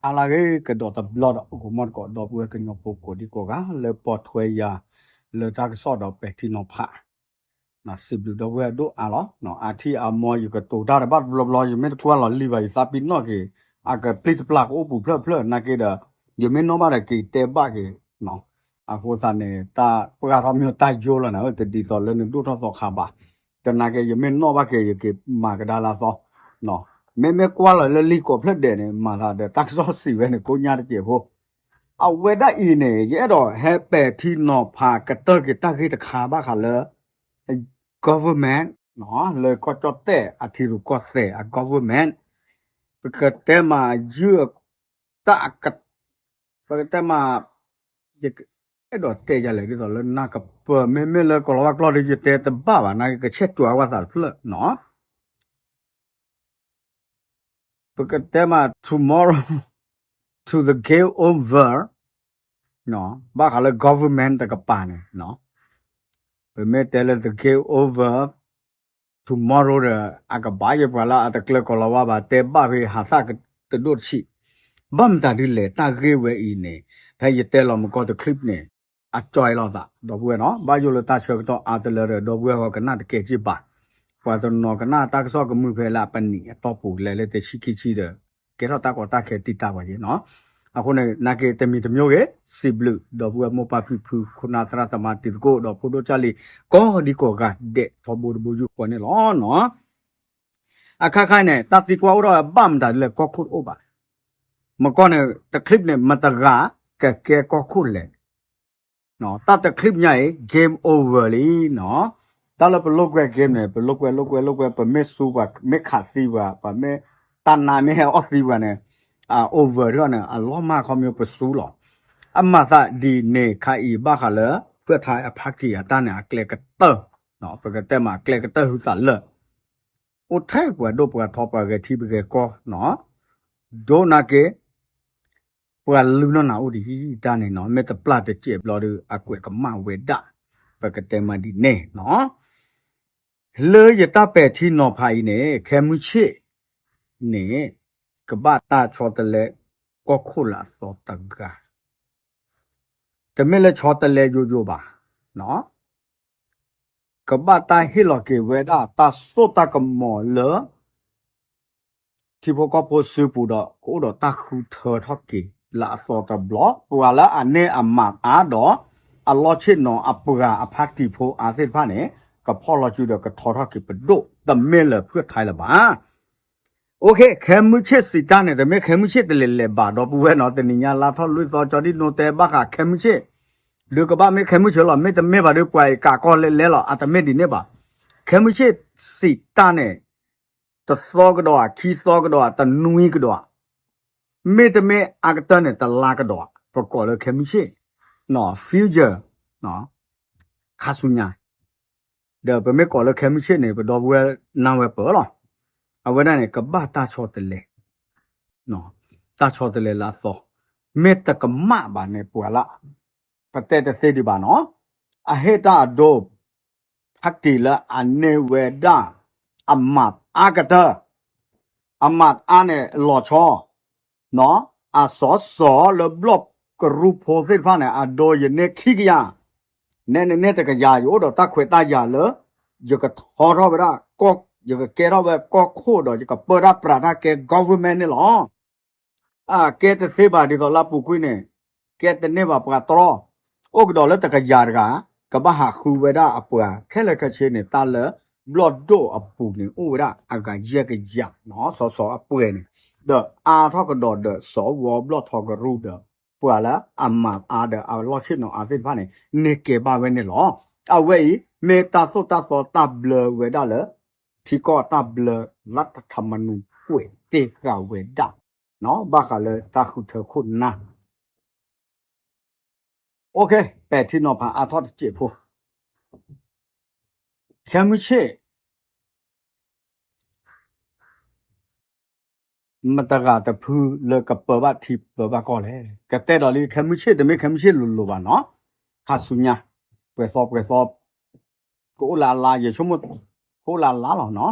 အါလၢဂ့ၤ ကဒီးတဘျီဒီး အိၣ်မီၢ်တကိး ဒီပုၢ်ဝဲၢ်ကညီဖိကိးဒံကိးဂၤ လၢပိာ်ထွဲယၤ လၢတၢ်ကစီၣ်ဒီးပဲာ်ထံနီၤဖး စံးဘျုးဒီပုၢ်ဝဲၢ်ဒိၣ်အါလီၤ. အထံၣ်အမီၢ် ယကတိၤတၢ်တဘၣ်တဘျီဘျီ ယမ့ၢ်တကွၢ်လီၤလံဘၣ် ယသးပ့ၤနီၣ်က့ၤ အကပျံၤတပျၢ်ကအိၣ်ပူၤဖျၢၣ်ဖျၢၣ်နာ်က့ဒီး ယမ့ၢ်နီၣ်ဘၣ်ဒီးက့ၤတဲဘၣ်က့ၤ အဃိသတးန့ၣ် တၢ်ပှၢ်ထီၣ်မ့ၢ်တၢ်ယိလီၤန့ၣ် တဒ်သိးလၢနဒိၣ်ထီၣ်သီခါဘၣ်. တနာ်က့ ယမ့ၢ်နီၣ်ဘၣ်က့ၤ ယက့ၤမၤကဒါလၢသီ မ့မ့ၢ်ကွၢ်လီၤလၢလံာ်ကိးဖျၢၣ်ဒဲးန့ၣ် မၤသးဒီးတၢ်ကစီၣ်စံးဝဲန့ၣ် ကိညါတစဲးဖိ အဝဲဒၣ်အံၤန့ၣ် ယအဲၣ်ဒိးဟဲပဲာ်ထံနီၤဖးကတၢၢ်က့ၤတၢ်ဂ့ၢ်တခါဘၣ်ဃးလၢ government လၢကီၢ်ကၠီၣ်တဲၣ်အထံရူၢ်ကီၢ်သဲးအ government ပကတဲမးယုၢ်တၢ်အက ပကတဲမး ယအဲၣ်ဒိးတဲယၤလဲၣ် ဒ်သိးလၢနၢ်ကပၢၤ မ့မ့ၢ်လၢကီၢ်လီၤဝါကျိာ်ဒီး ယတဲတဘၣ်ဘၣ် နာ်က့ကဆဲးတွၤဝဲသးတဖျၢၣ်နီၤ ပကတဲမး tomorrow to the game over ဘၣ်ဃးလၢ government တကပၤန့ၣ် ပမ့ၢ်တဲလၢ the game over tomorrow ဒီး အကဘၣ်ယပှၤလၢအတကျၢၤကီၢ်လီၤဝါဘၣ် တဲဘၣ်ဖဲဟးသၣ်တဒိၣ်တဆံး ဘၣ်မတၤဒ်လဲၣ် တၢ်ဂ့ၢ်ဝဲအံၤန့ၣ် ဖဲယတဲလီၤမကီၢ်တ clip န့ၣ် အကၠီလီၤသး ဒီပုၢ်ဝဲၢ်နီၤ ဘၣ်ယိၣ်လၢတၢ်ဆၢကတီၢ်အါတလၢဒီး ဒီပုၢ်ဝဲၢ်ဂီၢ်ကနၣ်တကဲက့ၢ်ဘၣ် ပှၤတနီၤကနၣ်တၢ်ကစီၣ်ကမုာ်ဖဲလၢအပနံၣ်အတီၢ်ပူၤလဲၤလၢတဆံခံဆံဒီး ကဲထီၣ်တၢ်ကီတၢ်ခဲတံၢ်တၢ်ဝဲက့ၤနီၤ အဃိန့ၣ် နာ်က့တမံၤတမံၤဂ့ၤ စံးဘျုး ဒီပုၢ်ဝဲၢ်မိၢ်ပၢ်ဖံဖု ခိၣ်နၢ်သရၣ်သမါတံၤသကိး ဒီးဖိဒိၣ်ကၢ်လံၤ ကိးဒံကိးဂၤဒဲးထီဘိတဘိယူၢ်ဃီန့ၣ်လီၤနီၤ အခါခါန့ၣ် တၢ်သံကွၢ်အိၣ်ထီၣ်ဝဲဘၣ်မတၤဒ်လဲၣ်ကီၢ်ခိၣ်တအိၣ်ဘၣ် မကီၢ်န့ၣ် တ clip န့ၣ် မတဂၤကကဲကီၢ်ခိၣ်လဲၣ် တၢ်တ clip ညါအံၤ game over လံနီၤ တၢ်လၢပလိာ်ကွဲ game န့ၣ် ပလိာ်ကွဲလိာ်ကွဲလိာ်ကွဲ ပမ့ၢ်စူပှၤ မ့ၢ်ခးသံပှၤ ပမ့ၢ်တၢ်နါမ့ၢ်ဟဲအီၣ်သံပှၤန့ၣ် over ထီၣ်န့ၣ် အလီၢ်မၢ်ခီမ့ၢ်ပစူလီၤ အမၤသးဒ်န့ၣ်ခါအံၤဘၣ်ဃးလၢ ဖုၣ်ထါအ party အတၢ်န့ၣ် အကျဲကတၢၢ် ပကတဲမးအကျဲကတၢၢ်ဟုသးလၢာ် အိၣ်ထဲပှၤဒိၣ်ပှၤထီပှၤဂဲၤထံပဂဲၤကီၢ်နီၤ ဒိၣ်နာ်က့ ပှၤလုၢ်နီၢ်နၤအိၣ်ဒံးတၢ်န့ၣ်နီၤ မ့ၢ်တပျၢ်တစဲးဘျီဒီး အကွဲးကမၣ်ဝဲဒၣ် ပကတဲမးဒ်န့ၣ်နီၤ လၢယတၢ်ပဲာ်ထံနီၤဖးအံၤန့ၣ် ခဲမုၢ်ဆ့ၣ်န့ၣ် ကဘၣ်တၢ်ဆီတလဲကီၢ်ခိၣ်လၢအသီတဂၤ တမ့ၢ်လၢဆီတလဲယိယိဘၣ် ကဘၣ်တၢ်ဟ့ၣ်လီၤက့ၤဝဲဒၣ်တၢ်စိတၢ်ကမီၤလၢ ထံဖိကီၢ်ဖိစုပူၤဒီး ကအိၣ်ဒီးတၢ်ဃုထၢထီၣ်က့ၤလၢအသီတဘျီ ပှၤလၢအန့ၢ်အမၤအါဒီး အလီၢ်ဆ့ၣ်နီၤအပှၤအဖါတံၢ်ဖိအါသ့ၣ်တဖၣ်န့ၣ် ကဖီၣ်လီၤစုဒီးကထီထီၣ်က့ၤပဒိၣ် တမ့ၢ်လၢဖုၣ်ထါလၢၤဘၣ် OK ခဲမုၢ်ဆ့ၣ်စံးတၢ်န့ၣ် တမ့ၢ်ခဲမုၢ်ဆ့ၣ်တလဲၤလဲၤဘၣ် ဒီပုၢ်ဝဲၢ်နီၤ တနံၤညါလါထီၣ်လွံၢ်သီ ကၠီဒံၣ်နိတဲဘၣ်ဃးခဲမုၢ်ဆ့ၣ် ဒုးကဘၣ်မ့ၢ်ခဲမုၢ်ဆ့ၣ်လီၤ မ့တမ့ၢ်ဘၣ်ဒီး ပှၤအံၤကးကီၢ်လဲလဲလီၤ အတမ့ၢ်ဒ်န့ၣ်ဘၣ် ခဲမုၢ်ဆ့ၣ်စံးတၢ်န့ၣ် တသီကဒီးဧါ ခံသီကဒီးဧါ တနွံကဒီးဧါ မ့တမ့ၢ်အကတၢၢ်န့ၣ် တလါကဒီးဧါ ပကိးလၢခဲမုၢ်ဆ့ၣ် future ခါဆူညါ ဒီးပမ့ၢ်ကိးလၢခဲမုၢ်ဆ့ၣ်န့ၣ် ပဒီပုၢ်ဝဲၢ်နၢ်ဝဲပၢၢ်လီၤ အဝဲဒၣ်န့ၣ် ကဘၣ်တၢ်ဆီတလဲ တၢ်ဆီတလဲလၢအသီ မ့ၢ်တကမၣ်ဘၣ်န့ၣ် ပှၤလၢ ပတဲတသ့ဒံးဘၣ်နီၤ အဟ့ၣ်တၢ်အဒိ ဖါတံၢ်လၢအန့ၢ်ဝဲဒၣ် အမၤအါကတၢၢ် အမၤအါန့ၣ်လီၤဆီ အစီစီလၢဘျီၣ်ကရူၢ်ဖိသ့ၣ်တဖၣ်န့ၣ် အဒိယန့ၢ်ခံကယၤ နဲနန့ၢ်တကယၤ ယအိၣ်ဒီးတၢ်ခွဲးတၢ်ယာ်လၢ ယကထီထီၣ်ဝဲဒၣ် ယကကဲထီၣ်ဝဲကီၢ်ခိၣ်ဒီး ယကပၢတၢ်ပြးတၢ်ကဲ government န့ၣ်လီၤ အကဲတသ့ဘၣ်ဒ်သိးလၢအပူၤကွံာ်န့ၣ် ကဲတန့ၢ်ဘၣ်ပှၤတြီ အိၣ်ကဒီးလၢတကယၤတဂၤ ကဘၣ်ဟးဃုဝဲဒၣ်အပှၤ ခဲလၢာ်ခဲဆ့န့ၣ် တၢ်လၢဘျီၣ်ဒိၣ်အပူၤန့ၣ် အိၣ်ဝဲဒၣ်အဂၤယဲၢ်ကယၤနီၤ စီစီအပှဲၤန့ၣ် ဒီးအါထီၣ်ကဒီးဒီး စီဝီဘျီၣ်ထီကရူၢ်ဒီး ပှၤလၢအမၤအါဒီးအလီၢ်ဆ့ၣ်နီၤအါသ့ၣ်တဖၣ်န့ၣ် န့ၢ်ကဲဘၣ်ဝဲန့ၣ်လီၤ. အဝဲအံၤ မ့ၢ်တၢ်သိၣ်တၢ်သီတၢ်ဘျၢဝဲဒၣ်လၢ ထံကီၢ်တၢ်ဘျၢလၢတၢ်ထးမနူကွဲးတ့ၢ်ဃာ်ဝဲဒၣ် ဘၣ်ဃးလၢတၢ်ဃုထၢခိၣ်နၢ် OK ပဲာ်ထံနီၤဖးအါထီၣ်တစဲးဖိ ခဲမုၢ်ဆ့ၣ် မတဂၤတဖုလၢကပၢဘၣ်ထံပၢဘၣ်ကီၢ်လဲၣ်. ကတဲဒီးလံ ခဲမုၢ်ဆ့ၣ်တမ့ၢ်ခဲမုၢ်ဆ့ၣ်လိၤလိၤဘၣ်နီၤ. ခါဆူညါ ပှဲၤသီပှဲၤသီ ကအိၣ်လၢအလါ ယဆိကမိၣ် ကအိၣ်လၢအလါလီၤနီၤ.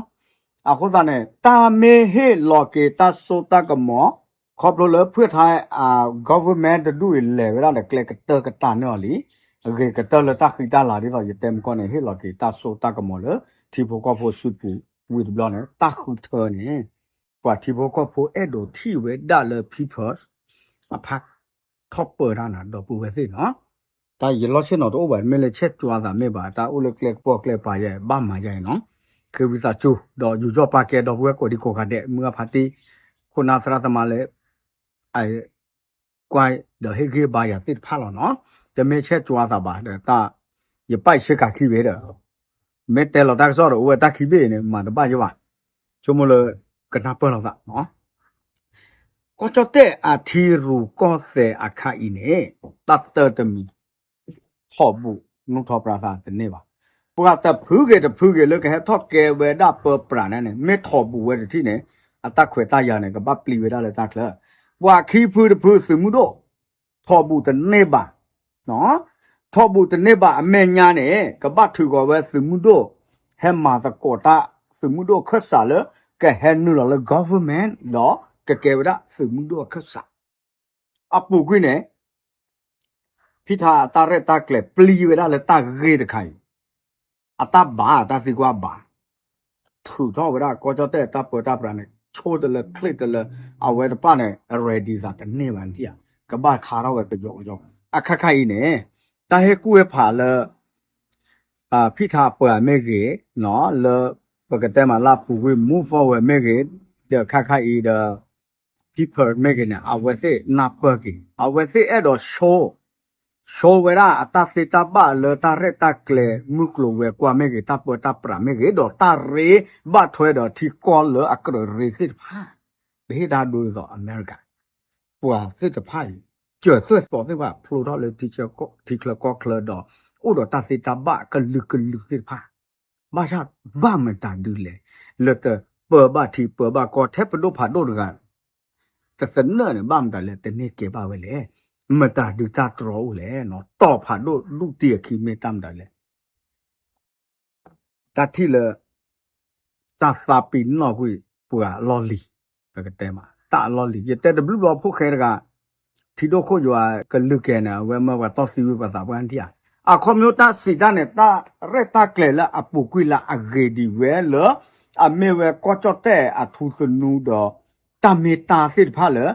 အဃိသတးန့ၣ် တၢ်မ့ၢ်ဟ့ၣ်လီၤက့ၤတၢ်စိတၢ်ကမီၤ ခီဖျိလၢဖုၣ်ထါ government တဒူၣ်အံၤ လဲၤဝဲဒၣ်ဒီးကျဲကတၢၢ်ကတၢၢ်န့ၢ်အီၤလံ. အဂ့ၤကတၢၢ်လၢတၢ်ဃံတၢ်လၤဒ်သိးယတဲမကီၢ်န့ၣ် ဟ့ၣ်လီၤက့ၤတၢ်စိတၢ်ကမီၤလၢ ထံဖိကီၢ်ဖိစုပူၤဝံၤတဘျီန့ၣ် တၢ်ဃုထၢန့ၣ် ပှၤထံဖိကီၢ်ဖိအဲၣ်ဒိးထံၣ်ဝဲဒၣ်လၢ People's အဖါထီၣ်ပၢတၢ်နၤ ဒီပုၢ်ဝဲၢ်သ့ၣ်နီၤ. တၢ်ယလီၢ်ဆ့ၣ်နီၤတအိၣ်ဘၣ် မ့ၢ်လၢဆဲးကွၢ်သးမ့ၢ်ဘၣ် တၢ်အိၣ်လၢကျဲကပီၢ်ကျဲပၤယဲ ဘၣ်မၤယဲနီၤ. ဃ့ဝံသးစူၤ ဒီးယူးယီၣ်ပာ်ကဲဒီပုၢ်ဝဲၢ်ကိးဒံကိးဂၤဒဲး မုၢ်အဖါတံၢ် ခိၣ်နၢ်သရၣ်သမါလၢ အ ကွၢ်ဒီးဟ့ၣ်ဂံၢ်ဘါယၤသ့ၣ်တဖၣ်လီၤနီၤ. တမ့ၢ်ဆဲးကွၢ်သးဘၣ်ဒီးတၢ် ယပာ်ယဆ့ကၤခံဘ့ၣ်ဒီး မ့ၢ်တဲလီၤတၢ်ကစီၣ်ဒီးအိၣ်ဝဲတၢ်ခံဘ့ၣ်န့ၣ် မၤတဘၣ်ယဘၣ်. ဆိကမိၣ်လၢ ကနၢ်ပၢၢ်လိာ်သးနီၤ. ကီၢ်ကၠီၣ်တဲၣ်အထံရူၢ်ကီၢ်သဲးအခါအံၤန့ၣ် တၢ်တၢတမံၤ ထီၣ်ဘူးနူၢ်ထီၣ်ပြးသးတန့ၢ်ဘၣ်. ပှၤတဖုဂ့ၤတဖုဂ့ၤလၢကဟဲထီၣ်ကဲဝဲဒၣ်ပၢပြးန့ၣ်န့ၣ် မ့ၢ်ထီၣ်ဘူးဝဲတထံၣ်န့ၣ် အတၢ်ခွဲးတၢ်ယာ်န့ၣ် ကဘၣ်ပျံၤဝဲဒၣ်လၢတၢ်ချၢ. ပှၤခံဖုတဖုသုးမုၢ်ဒိၣ် ထီၣ်ဘူးတန့ၢ်ဘၣ် ထီၣ်ဘူးတန့ၢ်ဘၣ်အမဲာ်ညါန့ၣ် ကဘၣ်ထုးဃီၤဝဲသုးမုၢ်ဒိၣ် ဟဲမၤသကိးတၢ်သုးမုၢ်ဒိၣ်အခၢၣ်စးလၢ ကဟဲနုာ်လီၤလၢ government ဒီးကကဲဝဲဒၣ်သုးမုၢ်ဒိၣ်အခၢၣ်စး အပူၤကွံာ်န့ၣ် ဖံထါအတၢ်ရဲၣ်တၢ်ကျဲၤပျံၤဝဲဒၣ်လၢတၢ်ဂ့ၢ်တခါအံၤ အတၢ်ဘၣ်တၢ်သံကွၢ်ဘၣ် ထုးထီၣ်ဝဲဒၣ်ကီၢ်ကၠီၣ်တဲၣ်တၢ်ပၢတၢ်ပြးန့ၣ် ဆိတလၢချ့တလၢ အဝဲတဖၣ်န့ၣ် ready သးတန့ၢ်ဘၣ်နထံၣ်ဧါ ကဘၣ်ခါထီၣ်ဝဲကယီကယီ အခါခါအံၤန့ၣ် တၢ်ဟ့ၣ်ကူၣ်ဟ့ၣ်ဖးလၢ ဖံထါအပှၤမ့ၢ်ဂ့ၤ လၢ ပကတဲမးလၢအပူၤကွံာ် move forward မ့ၢ်ဂ့ၤ ဒီးခါခါအံၤဒီး people မ့ၢ်ဂ့ၤန့ၣ် အဝဲသ့ၣ်နၢ်ပၢၢ်က့ၤ အဝဲသ့ၣ်အဲၣ်ဒိးဆိ ဆိဝဲဒၣ်အတၢ်သ့တၢ်ဘၣ်လၢတၢ်ရဲၣ်တၢ်ကျဲၤ မုၢ်ကျိၤဝဲၤကွာ်မ့ၢ်ဂ့ၤ တၢ်ပၢတၢ်ပြးမ့ၢ်ဂ့ၤ ဒီးတၢ်ရ့ဘၣ်ထွဲဒီးထံကီၢ်လၢအကြၢးရ့သ့ၣ်တဖၣ် ပဟ့ၣ်တၢ်ဒိဒ်သိး အမဲရကၤ ပှၤသ့ၣ်တဖၣ်အံၤ စၢၤသွဲၣ်သီသ့ၣ်တဖၣ် ဖျိထီၣ်လၢထံချၢကီၢ်ချၢဒီး အိၣ်ဒီးတၢ်သ့တၢ်ဘၣ်ကလုာ်ကလုာ်သ့ၣ်တဖၣ် ဘၣ်ဆၣ်ဘၣ်မတၤဒုလဲၣ် လၢတပၢဘၣ်ထံပၢဘၣ်ကီၢ်ထဲပဒိၣ်ဖးဒိၣ်တဂၤ တသနၢၣ်န့ၣ် ဘၣ်မတၤလဲၣ် တန့ၢ်ကဲဘၣ်ဝဲလဲၣ် မတၤဒုတၢ်တြီအိၣ်လဲၣ် တီၢ်ဖးဒိၣ်ဒူၣ်တံၢ်အခံမ့ၢ်တၢ်မတၤလဲၣ် တၢ်ထံၣ်လၢ တၢ်သးပ့ၤနီၣ်ကွံာ်ပှၤအလီၢ်လံၤ ပကတဲမး တၢ်အလီၢ်လံၤ ယတဲတဘျုးဘျီဖိၣ်ဃဲတဂၤ ထံဒိၣ်ခိၣ်ယွၤကလုၢ်ကဲန့ၣ် အဝဲမၢပှၤတီၢ်သံဝံၤပှၤသးပှၢ်နထံၣ်ဧါ အခီပညီတၢ်စံးတၢ်န့ၣ် တၢ်ရဲၣ်တၢ်ကျဲၤလၢအပူၤကွံာ်လၢအဂ့ၤဒံးဝဲလၢ အမ့ၢ်ဝဲကီၢ်ကၠီၣ်တဲၣ်အထူသနူဒီး တၢ်မ့ၢ်တၢ်သ့ၣ်တဖၣ်လၢ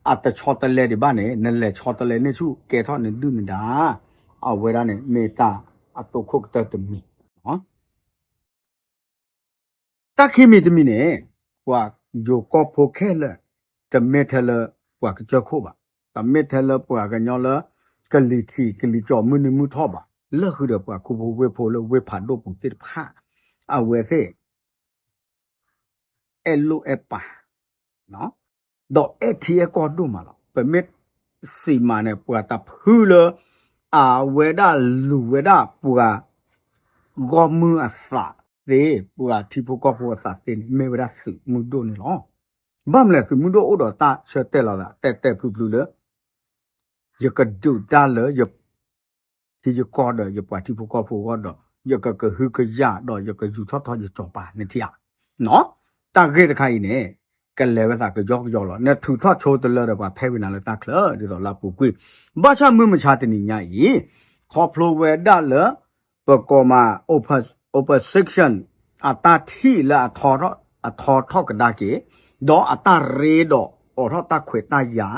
အတဆီတလဲဒံးဘၣ်န့ၣ် နလဲၤဆီတလဲန့ၢ်ဆူၣ်ကဲထီၣ်နဒုၣ်နဒါ အဝဲဒၣ်န့ၣ် မ့ၢ်တၢ်အတိခိၣ်ကတၢၢ်တမံၤ တၢ်ခံမံၤတမံၤန့ၣ် ပှၤယိၤကီၢ်ဖိခဲလၢာ် တမ့ၢ်ထဲလၢပှၤကစၢၢ်ခိၣ်ဘၣ်, တမ့ၢ်ထဲလၢပှၤကညီလၢ ကလံၤထံးကလံၤကၠီမုၢ်နံၤမုၢ်ထီၣ်ဘၣ်, လၢဃုာ်ဒီးပှၤခူဖိဝ့ၢ်ဖိလၢဝ့ၢ်ဖးဒိၣ်ပူၤသ့ၣ်တဖၣ် အဝဲသ့ၣ် အဲၣ်လိာ်အဲၣ်ပာ် ဒီးအဲၣ်ထံအဲၣ်ကီၢ်ဒိၣ်မးလီၤ. ပမ့ၢ်စံးမးန့ၣ် ပှၤတဖုလၢ အဝဲဒၣ်လူၤဝဲဒၣ်ပှၤ ဂီၢ်မုၢ်အသးသ့, ပှၤထံဖိကီၢ်ဖိအသးသ့န့ၣ် မ့ၢ်ဝဲဒၣ်သုးမုၢ်ဒိၣ်န့ၣ်လီၤ. ဘၣ်မနုၤလဲၣ် သုးမုၢ်ဒိၣ်အိၣ်ဒီးတၢ်ဆၢတဲာ်လီၤသး တဲတဲဖျုဖျုလၢ ယကဒုးတၢ်လၢယ ထံယကီၢ်ဒီးယပှၤထံဖိကီၢ်ဖိအဂီၢ်ဒီး ယကကဟုကယာ်ဒီးယကယူးထီၣ်ထီယစီၤပၤန့ၣ်ထံၣ်ဧါ. တၢ်ဂ့ၢ်တခါအံၤန့ၣ် ကလဲၤဝဲသးကယီကယီလီၤ. နထုးထီၣ်ဆိတလၢဒီးပှၤဖဲဝံၤနၤလၢတၢ်ချၢ ဒ်သိးလၢအပူၤကွံာ်, ဘၣ်ဆၣ်မုၢ်မဆါတနံၤညါအံၤ ခီဖျိဝဲဒၣ်လၢ ပကိးမး opposition အတၢ်ထံၣ်လၢအထီထီၣ်ကဒါက့ၤ, ဒီးအတၢ်ရ့ဒီးအိးထီၣ်တၢ်ခွဲးတၢ်ယာ်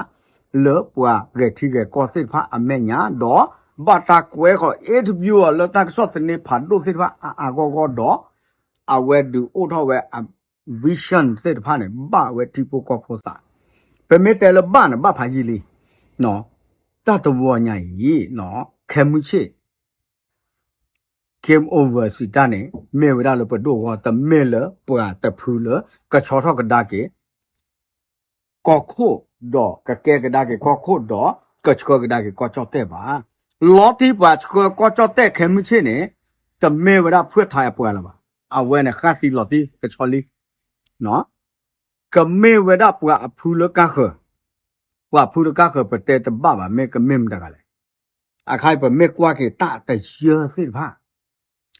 လၢပှၤဂဲၤထံဂဲၤကီၢ်သ့ၣ်တဖၣ်အမဲာ်ညါ, ဒီးဘၣ်တၢ်ကွဲဃီၤ interview အီၤလၢတၢ်ကစီၣ်သန့ဖးဒိၣ်သ့ၣ်တဖၣ်အါအါဂီၢ်ဂီၢ်ဒီး အဝဲဒုးအိၣ်ထီၣ်ဝဲအ vision သ့ၣ်တဖၣ်န့ၣ် ဘၣ်ဝဲထံဖိကီၢ်ဖိသး, ပမ့ၢ်တဲလၢဘၣ်န့ၣ် ဘၣ်ဖးယံာ်လံ. တၢ်တဝီညါအံၤ ခဲမုၢ်ဆ့ၣ် game over စံးတၢ်န့ၣ် မ့ၢ်ဝဲဒၣ်လၢပဒိၣ်အဂီၢ် တမ့ၢ်လၢပှၤတဖုလၢ ကဆီထီၣ်ကဒါက့ၤ ကီၢ်ခိၣ်ဒီး ကကဲကဒါက့ၤကီၢ်ခိၣ်ဒီး ကဆှၢကဒါက့ၤကီၢ်ကၠီၣ်တဲၣ်ဘၣ်. လီၤတံၢ်ပှၤဆှၢကီၢ်ကၠီၣ်တဲၣ်ခဲမုၢ်ဆ့ၣ်န့ၣ် တမ့ၢ်ဝဲဒၣ်ဖုၣ်ထါအပှၤလၢၤဘၣ်. အဝဲန့ၣ်ဃၣ်သံလီၤတံၢ်ကဆီလံ ကမ့ၢ်ဝဲဒၣ်ပှၤအဖုလၢကါဃၢၤ, ပှၤဖုလၢကါဃၢၤ ပတဲတဘၣ်ဘၣ် မ့ၢ်ကမ့ၢ်မတၤတဂၤလဲၣ်. အခါအံၤပမ့ၢ်ကွၢ်က့ၤတၢ်တယၢသ့ၣ်တဖၣ်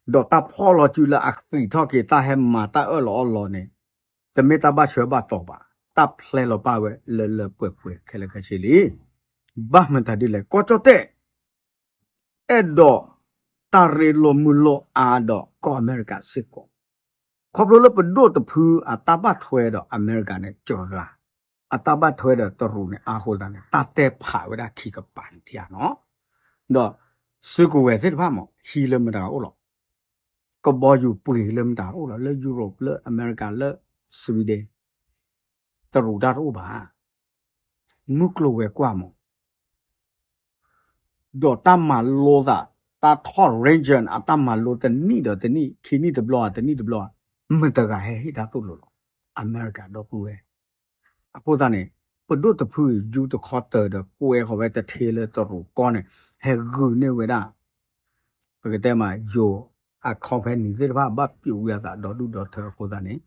ဒီးတၢ်ဖီၣ်လီၤစုလၢအဃံးထီၣ်က့ၤတၢ်ဟဲမၤတၢ်အၢၣ်လီၤအီလီၤန့ၣ် တမ့ၢ်တၢ်ဘၣ်ဆၢဘၣ်တီၤဘၣ်. တၢ်ဖျဲလီၤပာ်ဝဲလၢလၢပှဲၤပှဲၤခဲလၢာ်ခဲဆ့လံ. ဘၣ်မတၤဒ်လဲၣ် ကီၢ်ကၠီၣ်တဲၣ် အဲၣ်ဒိးတၢ်ရ့လိာ်မုာ်လိာ်အါဒီးကီၢ်အမဲရကၤစ့ၢ်ကီး, ခီဖျိလၢပဒိၣ်တဖုအတၢ်ဘၣ်ထွဲဒီးအမဲရကၤန့ၣ် ကၠီၤဂၤ, အတၢ်ဘၣ်ထွဲဒီးတရူးန့ၣ် အဃိသတးန့ၣ် တၢ်တဲဖးဝဲဒၣ်ခံကပၤန့ၣ်ထံဧါနီၤ. ဒီးစုကဝဲၤသ့ၣ်တဖၣ်မး ဟံးလၢမတၤအိၣ်လီၤ, ကဘီယူၤပှ့ၤလၢမတၤအိၣ်လီၤ, လၢယူရိး လၢအမဲရကၤ လၢ Sweden တရူးတၢ်တအိၣ်ဘၣ်. မုၢ်ကျိၤဝဲၤကွာ်မး ဒီးတၢ်မၤလိသး တၢ်ထီၣ် region အတၢ်မၤလိတနံၣ်ဒီးတနံၣ် ခံနံၣ်တဘျီ တနံၣ်တဘျီ မတၤဂၤဟဲဟ့ၣ်တၢ်သိၣ်လိလီၤ. အမဲရကၤဒီပုၢ်ဝဲၢ်. အဃိသတးန့ၣ် ပဒိၣ်တဖုအံၤ ယူတခီတၢၤဒီး ကွဲဃီၤဝဲတထ့လၢတရူးကီၢ်န့ၣ် ဟဲဂုာ်န့ၢ်ဝဲဒၣ် ပကတဲမး ယိၤအ company သ့ၣ်တဖၣ် ဘၣ်ပျိးဝံအသးဒီဒူၣ်ဒီထၢအဃိသတးန့ၣ်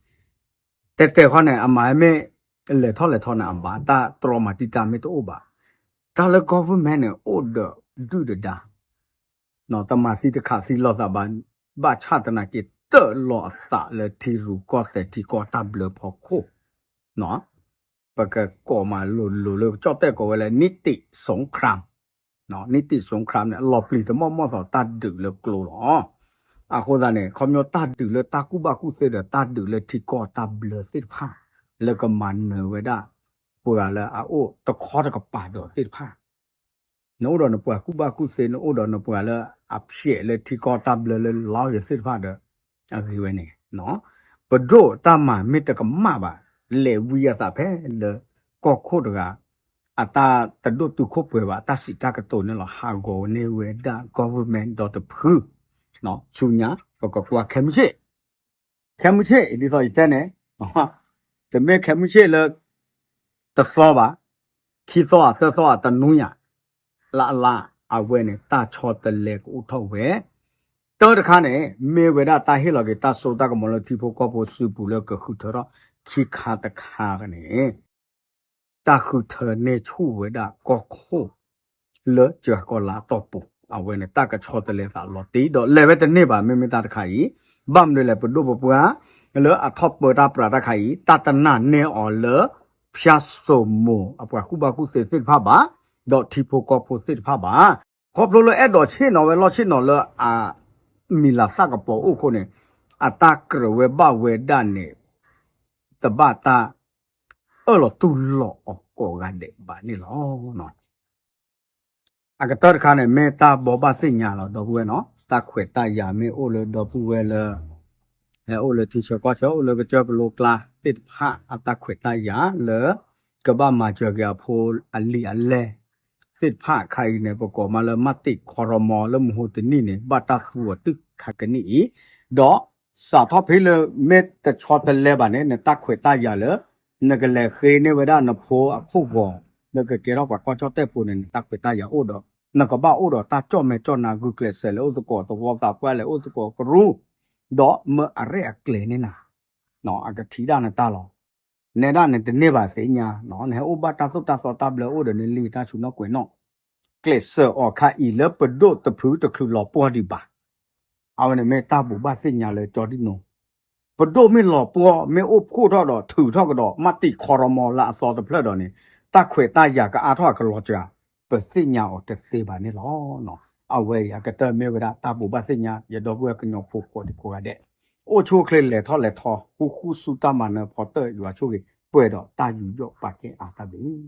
တဲတဲခီန့ၣ် အမၤမ့ၢ်လဲၤထီၣ်လဲၤထီန့ၣ် အဘၣ်တၢ်တြီမၤတံာ်တာ်မ့ၢ်တအိၣ်ဘၣ်. တၢ်လၢ government န့ၣ် အိၣ်ဒီးဒုၣ်ဒီးဒါ တမၤသံတခးသံလိာ်သးဘၣ်, ဘၣ်ဆၣ်သနာ်က့ တၢၣ်လီၤအသးလၢထံရူၢ်ကီၢ်သဲးထံကီၢ်တၢ်ဘျၢဖီခိၣ် ပကကိးမးလိၤလိၤလၢကၠီၣ်တဲၣ်ကိးဝဲလၢ နံၣ်တံး စူခရၢမ်, နံၣ်တံး စူခရၢမ် န့ၣ် အလီၤပျံၤတမီၢ်မီၢ်သိးတၢ်ဒုးလၢကျိလီၤ. အဃိသတးန့ၣ် ခီပညီတၢ်ဒုးလၢတၢ်ကူၣ်ဘၣ်ကူၣ်သ့ဒီးတၢ်ဒုးလၢထံကီၢ်တၢ်ဘျၢသ့ၣ်တဖၣ် လၢကမၤနၢၤဝဲဒၣ် ပှၤလၢအအိၣ်တခီတကပၤဒီးသ့ၣ်တဖၣ် နအိၣ်ဒီးနပှၤကူၣ်ဘၣ်ကူၣ်သ့ နအိၣ်ဒီးနပှၤလၢအဖျဲးလၢထံကီၢ်တၢ်ဘျၢလၢလီၤယိၤသ့ၣ်တဖၣ်ဒီး အဂ့ၤဝဲန့ၣ် ပဒိၣ်တၢ်မၤမ့ၢ်တကမၣ်ဘၣ် လဲၤဝံအသးဖဲလၢကီၢ်ခိၣ်တဂၤ အတၢ်တဒိၣ်တုာ်ခိၣ်ပှဲၤဘၣ် အတၢ်စံးတၢ်ကတိၤန့ၣ်လီၤ ဟးဂီၤန့ၢ်ဝဲဒၣ် government ဒီတဖု ဆူညါ ပကကွၢ်ခဲမုၢ်ဆ့ၣ် ခဲမုၢ်ဆ့ၣ် ဒ်သိးယတဲန့ၣ် တမ့ၢ်ခဲမုၢ်ဆ့ၣ်လၢ တသီဘၣ်, ခံသီဧါ သၢသီဧါ တနွံဧါ လၢအလါ အဝဲန့ၣ် တၢ်ဆီတလဲကအိၣ်ထီၣ်ဝဲ တၢ်တခါန့ၣ် မ့ၢ်ဝဲဒၣ်တၢ်ဟ့ၣ်လီၤက့ၤတၢ်စိတၢ်ကမီၤလၢထံဖိကီၢ်ဖိစုပူၤလၢကဃုထၢထီၣ်ခံခါတခါန့ၣ် တၢ်ဃုထၢန့ၢ်ဆူၣ်ဝဲဒၣ်ကီၢ်ခိၣ် လၢစှၤကီၢ်လါတီၢ်ပူၤ အဝဲန့ၣ် တၢ်ကဆီတလဲသးလီၤတံၢ်ဒီးလဲၤဝဲတန့ၢ်ဘၣ် မ့မ့ၢ်တၢ်တခါအံၤ ဘၣ်မနုၤလဲၣ် ပဒိၣ်ပပှၢ် လၢအထီၣ်ပၢတၢ်ပြးတၢ်ခါအံၤ တၢ်တနာ်န့ၢ်အီၤလၢ ဖၠၣ်စိမိၤ အပှၤကူၣ်ဘၣ်ကူၣ်သ့သ့ၣ်တဖၣ်ဘၣ် ဒီးထံဖိကီၢ်ဖိသ့ၣ်တဖၣ်ဘၣ် ခီဖျိလၢအဲၣ်ဒိးဆ့ၣ်နီၤဝဲလီၢ်ဆ့ၣ်နီၤလၢအ မံၤလၤသၣ်ကပီၤအိၣ်အဃိန့ၣ် အတၢ်ကြၢးဝဲဘၣ်ဝဲဒၣ်န့ၣ် တဘၣ်တၢ်အၢၣ်လီၤတူၢ်လိာ်အီၤကိးဂၤဒဲးဘၣ်န့ၣ်လီၤ. အကတၢၢ်တခါန့ၣ် မ့ၢ်တၢ်ဘိးဘၣ်သ့ၣ်ညါလီၤ ဒီပုၢ်ဝဲၢ်နီၤ တၢ်ခွဲးတၢ်ယာ်မ့ၢ်အိၣ်လၢဒီပုၢ်ဝဲၢ်လၢ ဟဲအိၣ်လၢထံဆၢကီၢ်ဆၢ အိၣ်လၢကစၢၢ်ကလိကျါသ့ၣ်တဖၣ် အတၢ်ခွဲးတၢ်ယာ်လၢ ကဘၣ်မၤစၢၤက့ၤအဖိအလံၤအလဲၢ်သ့ၣ်တဖၣ်ခါအံၤန့ၣ် ပကိးမးလၢ မးတံာ်ခီရမီ လၢမဟိတနံၣ်န့ၣ် ဘၣ်တၢ်သူအီၤတုၤခါကနံၣ်အံၤ ဒီးစးထီၣ်ဖဲလၢမ့ၢ်တဆီတလဲဘၣ်န့ၣ် နတၢ်ခွဲးတၢ်ယာ်လၢ နကလဲၤဃ့န့ၢ်ဝဲဒၣ်နဖိအခိၣ်ဂီၤ လၢကကဲထီၣ်ပှၤကီၢ်ကၠီၣ်တဲၣ်ဖိန့ၣ် နတၢ်ခွဲးတၢ်ယာ်အိၣ်ဒီး နကဘၣ်အိၣ်ဒီးတၢ်ကၠီၣ်မဲာ်ကၠီၣ်နါ ဂုာ်ကျဲးစၢးလဲၤအိၣ်သကိးသဝီသးပှၢ် လဲၤအိၣ်သကိးကရူၢ် ဒီးမၢအရဲၣ်အကျဲၤန့ၣ်နၤ အကထံၣ်ဒၣ်နတၢ်လီၤ. နဲဒၣ်နတန့ၢ်ဘၣ်သ့ၣ်ညါ နဟဲအိၣ်ဘၣ်တၢ်သိၣ်တၢ်သီတၢ်ဘျၢအိၣ်ဒီးနလံာ်တၢ်ဆူၣ်နီၣ်ကွဲးနီၣ် ကျဲးစၢးအီၤခါအံၤလၢပဒိၣ်တဖုတချုးလီၤပှီၢ်ဒံးဘၣ်. အဝဲန့ၣ်မ့ၢ်တၢ်ဘိးဘၣ်သ့ၣ်ညါလၢကၠီဒံၣ်နိ ပဒိၣ်မ့ၢ်လီၤပှီၢ် မ့ၢ်အိၣ်ဖှိၣ်ထီၣ်ဒီးထုးထီၣ်ကဒီး မးတံာ်ခီရမီလၢအသီတဖျၢၣ်ဒီးန့ၣ် တၢ်ခွဲးတၢ်ယာ်ကအါထီၣ်အကလီၤစှၤ ပသ့ၣ်ညါအီၤတသ့ဘၣ်န့ၣ်လီၤ. အဝဲအံၤအကတၢၢ်မ့ၢ်ဝဲဒၣ်တၢ်ဘိးဘၣ်သ့ၣ်ညါ ယဒီပုၢ်ဝဲၢ်ကညီဖိကိးဒံကိးဂၤဒဲး အိၣ်ဆူၣ်အိၣ်ချ့လဲၤထီၣ်လဲၤထီ ဃူဃူဆူတၢ်မၤနၢၤဖီတၢၣ်ယွၤဆိၣ်ဂ့ၤ ပှဲၤဒီးတၢ်ယူးယီၣ်ပာ်ကဲအါတၢ်ဘျုး